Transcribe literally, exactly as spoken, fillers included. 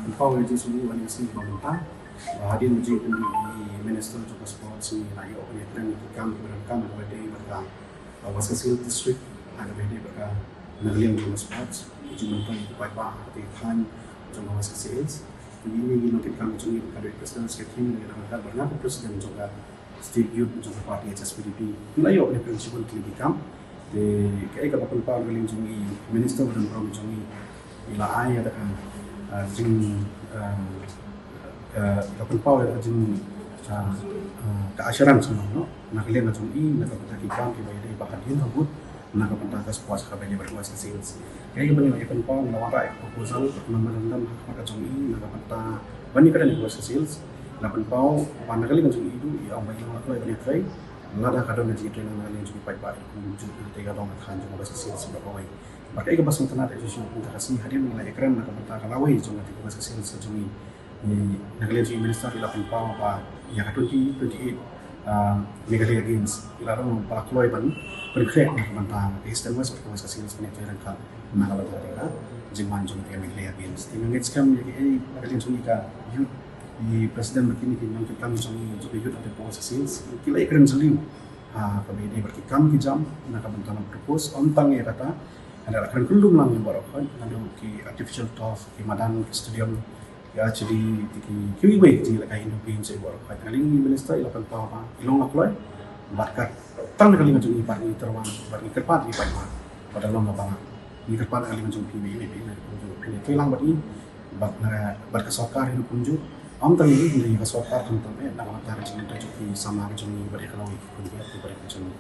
Pynpaw ïa ka jingsngewbha ba mynta, ba hadien ba jingpynmih i Minister jong ka Sports, ngi la ïoh ban ïakren ïa ki kam kiba donkam kaba ïadei bad ka West Khasi Hills District, ha kaba ïadei bad ka, na ka liang jong ka sports, ka jingmyntoi ïa ki paidbah ha ka thaiñ jong ka West Khasi Hills. Te ïa kine ki nongkitkam jong ngi, ka dei President Secretary, ngi la ïa bad nga ka President jong ka State Youth jong ka party H S P D P. Ngi la ïoh ban ïakren shibun tylli ki kam. Te kaei kaba pynpaw na ka liang jong i Minister ba don burom jong ngi, i la ai ïa ka, ah, jing, ah, ah, ka pynpaw ïa ka jing, ah, ah, ka assurance, no, no, na ka liang jong i na ka bynta ki kam kiba ïadei bad hadien habud na ka bynta ka sports kaba ïadei bad ka West Khasi Hills. Kaei kaba ngi la ïa pynpaw, ngi la wanrah ïa ka proposal memorandum ha khmat ka jong i na ka bynta ban ïakren ïa ka West Khasi Hills. La pynpaw ba na ka liang jong i ruh i ong ba i long la kloi ban ïatrei lada ka don ka jingïatrei na ka liang jong ki paidbah kumjuh, te ka long ka thaiñ jong ka West Khasi Hills baroh kawei. Bad kaei kaba sngewtynnat ïa shisha mynta ka sngi, hadien ba ngi la ïakren na ka bynta ka lawei jong ka West Khasi Hills jong ngi, na ka liang jong i Minister i la pynpaw ba ïa ka twenty twenty-eight, ah, Meghalaya Games i la long ba la kloi ban pynkhreh na ka bynta ka East and West, ka West Khasi Hills, ban ïatrei ryngkat na ka bynta ka jingwan jong ka Meghalaya Games. Te nga ngeit skhem ïa kaei, na ka liang jong i ka youth, i President bad kine ki nongkitkam jong i jong ka youth hapoh West Khasi Hills, ki la ïakren jylliew ha kaba ïadei bad ki kam ki jam na ka bynta ban propose, ym tang ïa kata, hynrei la kren kyllum lang ïa baroh khoit, naduh ki artificial turf, ki madan, ki stadium, ki archery, ki, ki, kiwei kiwei ki jingïalehkai indoor games ïa baroh khoit. Na ka liang i Minister i la pynpaw ba i long la kloi, bad ka tang na ka liang jong i pat ngi tyrwa, bad ngi kyrpad ïa i pat, bad da long kaba ngi kyrpad na ka liang jong phi, phi, phi, phi, phi, phi, phi, phi, phi, bad, ah, bad ka sorkar hi ruh kumjuh. Ym tang ïa ngi, ïa ka sorkar khamtam eh, na ka bynta ka jingmyntoi jong ki samla ka jong ngi, bad ïa ka lawei ki khun ki kti baroh ka jong ngi.